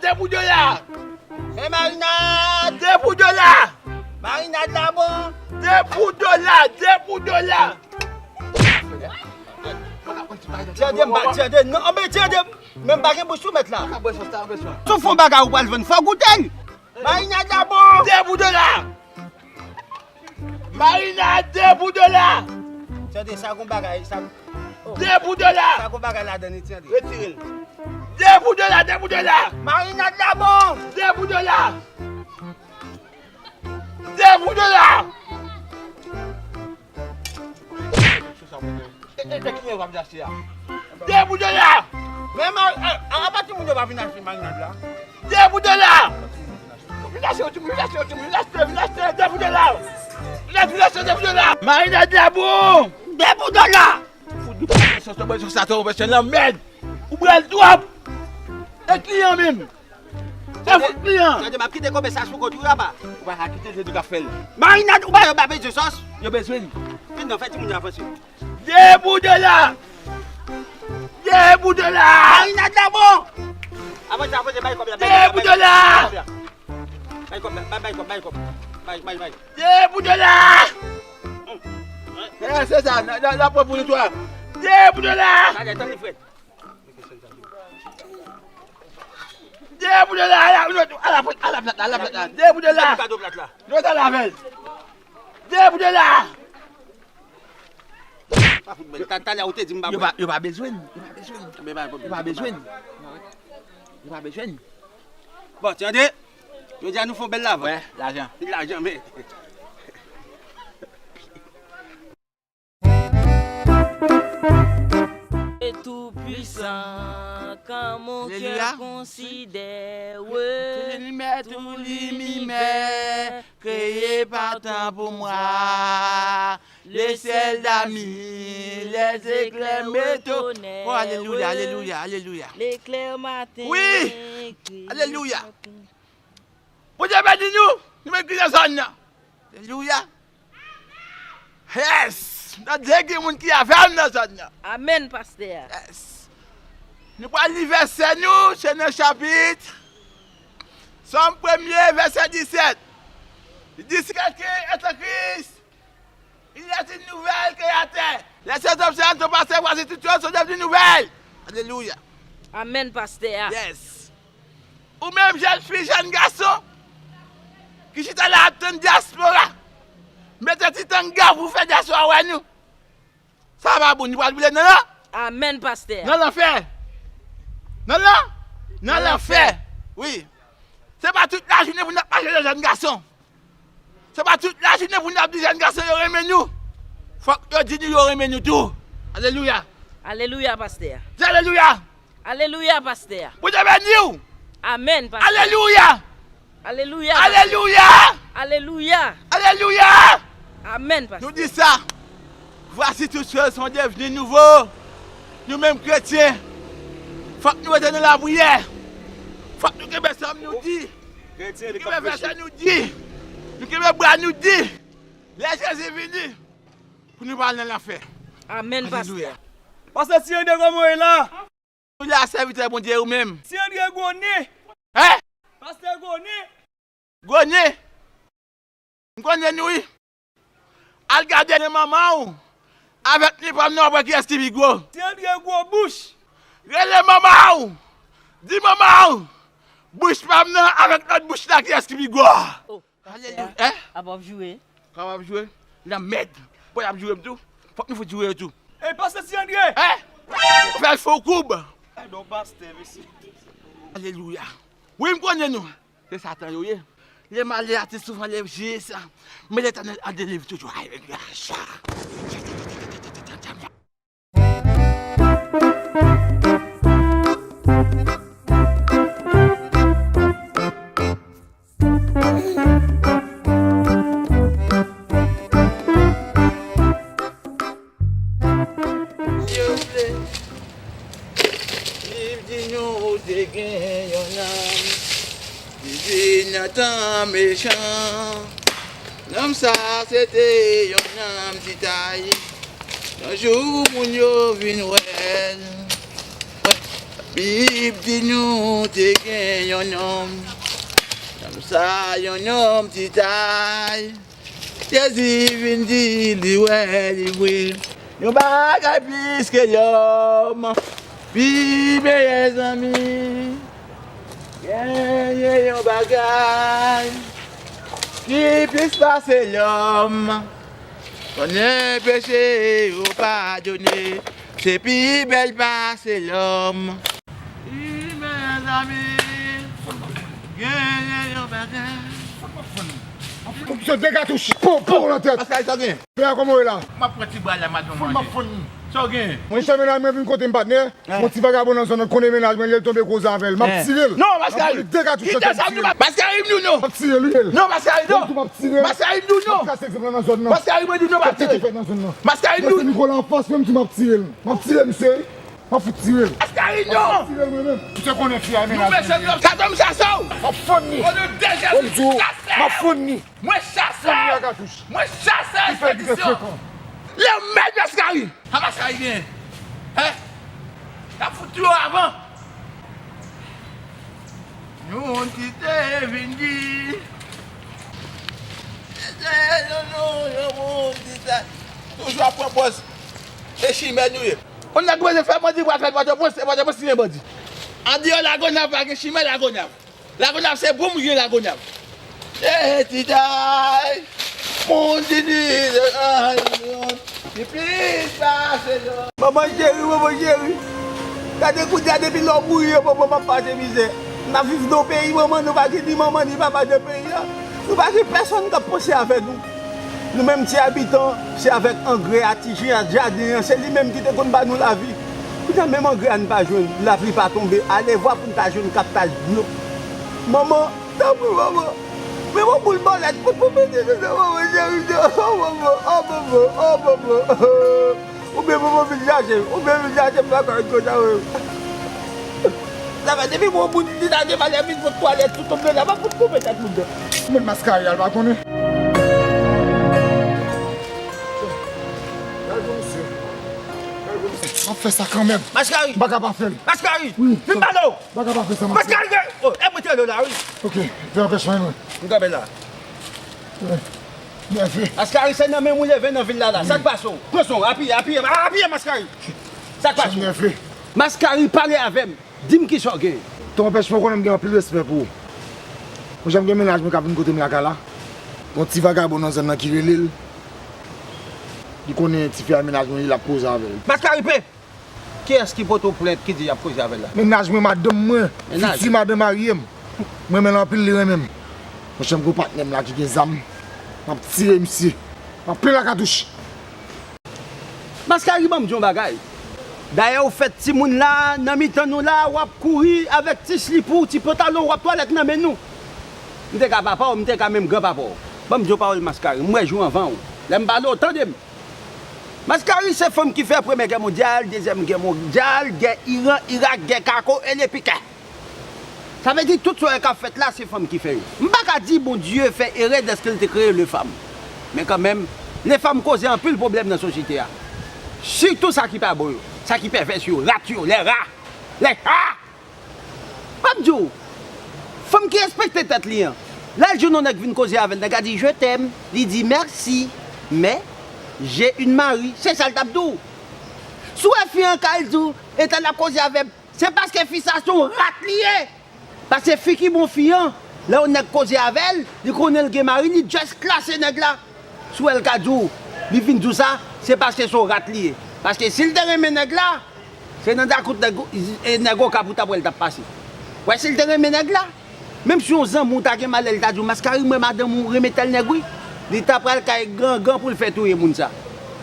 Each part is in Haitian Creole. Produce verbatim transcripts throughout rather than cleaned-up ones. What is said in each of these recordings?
De pou dola! Men marinad! De pou dola! Marinad la bon! De pou dola! De pou dola! Tande m, tande, non, men tande m. Men m pa gen bouch pou mèt la. Si w fè yon bagay ou pral vann, fò w goute l. Marinad la bon! De pou dola! Marinad de pou dola! Tande, sa gon bagay, sa. De pou dola! Sa gon bagay ladan li, tande. Retire l. De pou dola, de pou dola! Marinad la bon! De pou dola! De pou dola! E, e, e kiyen w ap achte a? De pou dola! Men, a, a, apa timoun yo pa vin achte marinad la? De pou dola! Vin achte, timoun, vin achte, timoun, vin achte, vin achte, de pou dola! Vin achte, vin achte, de pou dola! Marinad la bon! De pou dola! Fout nou pa bezwen sa, bezwen sa, bezwen sa, lanmèd! Ou pral twòp! E kliyan menm! E fout kliyan! Tande, m ap kite konbensasyon kont ou, apa. Ou pa ka kite, se nou k ap fè l. Marinad, ou pa yo pa bezwen sòs? Yo bezwen li. Vin non, fè timoun yo avanse. De pou dola! De pou dola! Marinad la bon! Avanse, avanse, bay kòb la, bay kòb la, bay kòb la. Bay kòb la, bay, bay kòb, bay kòb. Bay, bay, bay. De pou dola! E, se sa, n a, n a, n a pran pou nou twa. De pou dola! Bagay, tann li frèt. De pou dola, ala, ala, ala plat la, ala plat la. De pou dola. Kado plat la. Nou ta lavel. De pou dola. Pa fout mwen. Ta, talè ou te di m pa. Yo pa, yo pa bezwen. Yo pa bezwen. Yo pa bezwen. Yo pa bezwen. Bon, tande. Jodi a nou fè yon bèl lavan. Wè, lajan. Lajan, men. Et tout-puissant, quand mon cœur considère tout l'univers créé par toi pour moi, le ciel d'amis, les éclairs me tonnerrent. Oh, alelouya, alelouya, alelouya. L'éclair matin. Wi, alelouya. Bondye beni nou, nou menm ki nan zòn nan. Alelouya. Yes! Nan de gen moun ki avè m nan zòn nan. Amèn, pastè. Yes. Nou pral li vèsè nou, se nan chapit Sòm premye, vèsè disèt. Li di, si quelqu'un est en Christ, il est une nouvelle créature. Les choses anciennes sont passées, voici toutes choses sont devenues nouvelles. Alelouya. Amèn, pastè. Yes. Ou menm jèn fi, jèn gason, ki chita la ap tann dyaspora, mete ti tanga pou fè dyaspora wè nou. Sa pa bon, nou pral boule nan lan. Amèn, pastè. Nan lanfè. Nan lan? Nan lanfè. Wi. Se pa tout lajounen pou n ap mache de jèn gason. Se pa tout lajounen pou n ap di jèn gason yo renmen nou. Fòk yo di nou yo renmen nou tou. Alelouya. Alelouya, pastè. Di alelouya. Alelouya, pastè. Bondye beni w. Amèn, pastè. Alelouya. Alelouya, pastè. Alelouya. Alelouya. Alelouya. Amèn, pastè. Nou di sa. Voici toutes choses sont devenues nouveaux. Nou menm kretyen, fòk nou rete nan lapriyè. Fòk nou kenbe sòm nou di. Nou kenbe vèsè nou di. Nou kenbe bra nou di. Lè Jezi vini, pou nou pa al nan lanfè. Amèn, pastè. Alelouya. Pastè Ti André, kòman w ye la? Ou la, sèvitè Bondye, ou menm? Ti André gwo nen. Hein? Pastè gwo nen. Gwo nen. M konnen nou, wi. Al gade nen manman w avèk nen pa m nan, w ap wè kiyès ki pi gwo. Ti André gwo bouch. Rele manman w. Di manman w, bouch pa m nan avèk lòt bouch la, kiyès ki pi gwo? Oh, alelouya. Hein? Apa w ap joure? Kòman w ap joure? Lanmèd. Bon, y ap joure m tou. Fòk nou fout joure yo tou. Ey, pastè Ti André! Hein? Fè l fè w koub. Ay, non, pastè, mesye. Alelouya. Wi, m konnen nou. Se Satan yo ye. Lè malè a te souvan leve je sa. Men Letènèl an delivre toujou. Alelouya. Yo vle. Bib di nou ou te gen yon nonm ki vin nan tan mechan. Nonm sa se te yon nonm ti tay. Yon jou moun yo vin wè l. Bib di nou te gen yon nonm. Nonm sa, yon nonm ti tay. Jezi vin di li wè li vre. Yon bagay plis ke lòm. Pi meyè zanmi. Genyen yon bagay ki plis pase lòm. Konnen peche yo padone. Se pi bèl pase lòm. Wi, mezanmi, genyen yon bagay. Misye de katouch. Pow, pow nan tèt. Paskal, sa w gen? Pè a, kòman w ye la? M ap pran ti bwa la, m ap manje. Sa w gen? Mwen, chè, mennaj mwen vin kote m, patnè. Yon ti vagabon nan zòn nan konnen mennaj mwen, lè l tonbe koze avè l. M ap tire l. Non, Maskari. M ap pran de katouch nan tèt, m ap tire l. Maskari, m di w non. M ap tire l, wi. Non, Maskari, non. M ap tire l. Maskari, m di w non. M ap kase egzanp lan nan zòn nan. Maskari, mwen di w non, m ap tire l. Maskari, m di w non. Mwen se Nikola anfas, mwen, m di m ap tire l. M ap tire l, mesye. M ap fout tire l. Maskari, non. M ap tire l, mwen menm. Ou te konnen fi a e mennaj mwen. Sa tonm chase w. M ap fann li. O non de Jezi, m ap fann li. Mwen chase w. Fann li ak katouch. Mwen chase w, Espedisyon. Lè w mèt, Maskari. Sa Maskari gen? Hein? N ap fout yo avan. Yon moun ki te vin di. Se yon, yon, yon moun ki te. Toujou ap pran pòz. Se chimè nou ye. Yon nèg bezwen fè bandi, pral fè Pòtoprens, e Pòtoprens li gen bandi. Andeyò Lagonav pa gen chimè Lagonav. Lagonav se boum, gen Lagonav. E ti tay, moun di li, li plis pase lòt. Manman cheri, manman cheri. Gade kounye a depi lè w mouri, manman, m ap pase mizè. N ap viv nan yon peyi, manman, nou pa gen ni manman ni papa nan peyi a. Nou pa gen pèsonn k ap panse avè nou. Nou menm ti abitan, se avèk angrè a ti jen a jaden an, se li menm ki te konn ba nou lavi. Kounye a menm angrè a n pa jwenn, lapli pa tonbe, alevwa pou n ta jwenn kaptaj dlo. Manman, tanpri manman, men yon boul bòlèt pou, pou mete nan manman cheri, oh manman, oh manman, oh manman. Oubyen manman vin chache m, oubyen vin chache m lakay kote w. Sa fè depi bon moun di ta gen valè vin pot twalèt sou tonbe la, m ap fout koupe tèt moun nan. Mwen Maskari a l pa konnen. Gade misye. Gade misye. M ap fè sa kanmenm. Maskari! M pa ka pa fè l. Maskari! Wi. Vin pale w! M pa ka pa fè sa, Maskari. Maskari! Oh, e mwen te la, wi. Ok, fè anpèchman, wi. M kanpe la. Wi. Nève. Maskari, se nan men m ou leve nan vil la, la. Sa k pase w? Pran son, apiye, apiye, apiye, Maskari. Sa k pase w? Nève. Maskari, pale avè m. Di m kisa w gen. Ton Pèch, mwen konnen m gen anpil respè pou ou. Mwen janm gen mennaj mwen k ap vin kote m lakay la. Gon ti vagabon nan zòn nan ki rele l. Li konnen tifi a mennaj mwen ye, l ap koze avè l. Maskari pe! Kiyès ki pote w plent ki di y ap koze avè l la? Mennaj mwen, madanm mwen, fiti madanm marye m. Mwen renmen l anpil, li renmen m. Monchè, m gon patnè m la ki gen zam. M ap tire misye. M ap plen lakatouch. Maskari, ban m di w yon bagay. Dayè, ou fèt timoun la, nan mitan nou la, w ap kouri avèk ti slip ou, ti pantalon, w ap twalèt nan men nou. M te ka papa w, m te ka menm granpapa w. Ban m di w pawòl Maskari, m wè jou anvan w. Lè m pale w, tande m. Maskari se fanm ki fè Premyè Gè Mondyal, Dezyèm Gè Mondyal, gè Iran, Irak, gè Kako e le Pikè. Sa vle di tout sa w wè k ap fèt la, se fanm ki fè yo. M pa ka di Bondye fè erè dèske l te kreye lefam. Men kanmenm, lefam koze anpil pwoblèm nan sosyete a. Sitou sa ki pa bon yo, sa ki pèvès yo, rat yo, lè ra, lè cha! M ap di w, fanm ki respekte tèt li an, lè l jwenn yon nèg vin koze avè l, nèg la di, "Je t'aime." Li di, "Merci, mais j'ai une mari." Se sa l t ap di w. Si w wè fi an ka al di w, "Entèl ap koze avè m," se paske fi sa se yon rat li ye. Paske fi ki bon fi an, lè yon nèg koze avè l, li konnen l gen mari, li just klase nèg la. Si w wè l ka di w, li vin di w sa, se paske se yon rat li ye. Paske si l te renmen nèg la, se nan dakout nèg, e, nèg Okap ou t ap wè l t ap pase. Wè, si l te renmen nèg la, menm si yon zanmi w ta gen malè, li ta di w, "Maskari, m wè madanm ou renmen tèl nèg, wi." Li ta pral kay gangan pou l fè touye moun sa.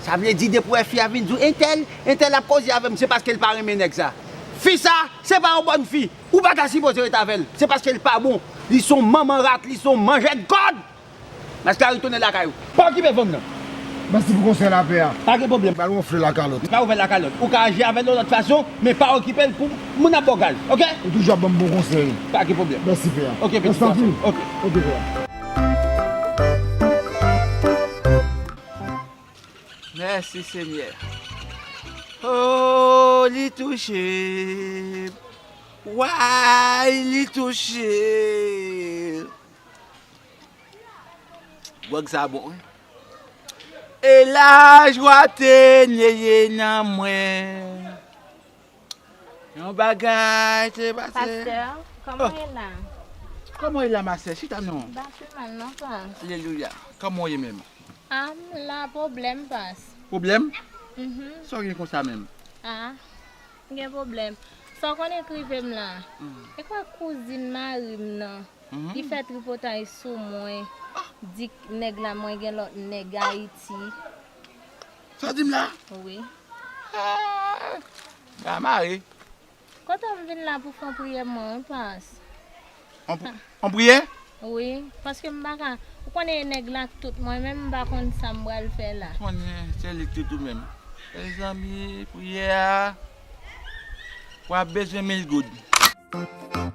Sa vle di, depi w wè fi a vin di w, "Entèl, entèl ap koze avè m," se paske l pa renmen nèg sa. Fi sa, se pa yon bòn fi. Ou pa ta sipoze ret avè l. Se paske l pa bon. Li se yon manman rat, li se yon manjèt gòd. Maskari, tounen lakay ou. Pa okipe fanm nan. Mèsi pou konsèy la, pè a. Pa gen pwoblèm. M pral wonfle lakalòt. M pa ouvè lakalòt. Ou ka aji avè l yon lòt fason, men pa okipe l pou moun ap ba w gaz, oke? Ou toujou ap ban m bon konsèy. Pa gen pwoblèm. Mèsi, pè a. Oke, pitit gason. Oke. Oke, pè a. Mèsi, Senyè. Oh, li touche m. Way, li touche. Gwòg sa bon, wi. E lajwa te neye nan mwen. Yon bagay te pase. Pastè, kòman w ye la? Kòman w ye la, ma sè? Chita non. M pa pi mal non, pas. Alelouya. Kòman w ye menm? Ah, m la, pwoblèm, pas. Pwoblèm? Mhm. Sa w gen konsa menm? Ah, m gen pwoblèm. Sa w konnen k rive m la? Mhm. E kwa kouzin mari m nan? Mhm. Li fè tripotay sou mwen. Di nèg la mwen gen lòt nèg Ayiti. Sa w di m la? Wi. Ah, m ka mare. Kote m vin la pou fè yon priyè mwen, wi, pas. On, on priyè? Wi, paske m pa ka, ou konnen nèg la k tout mwen, menm m pa konn sa m pral fè la. Konnen se li k tout ou menm. Mezanmi, priyè a, w ap bezwen mil goud.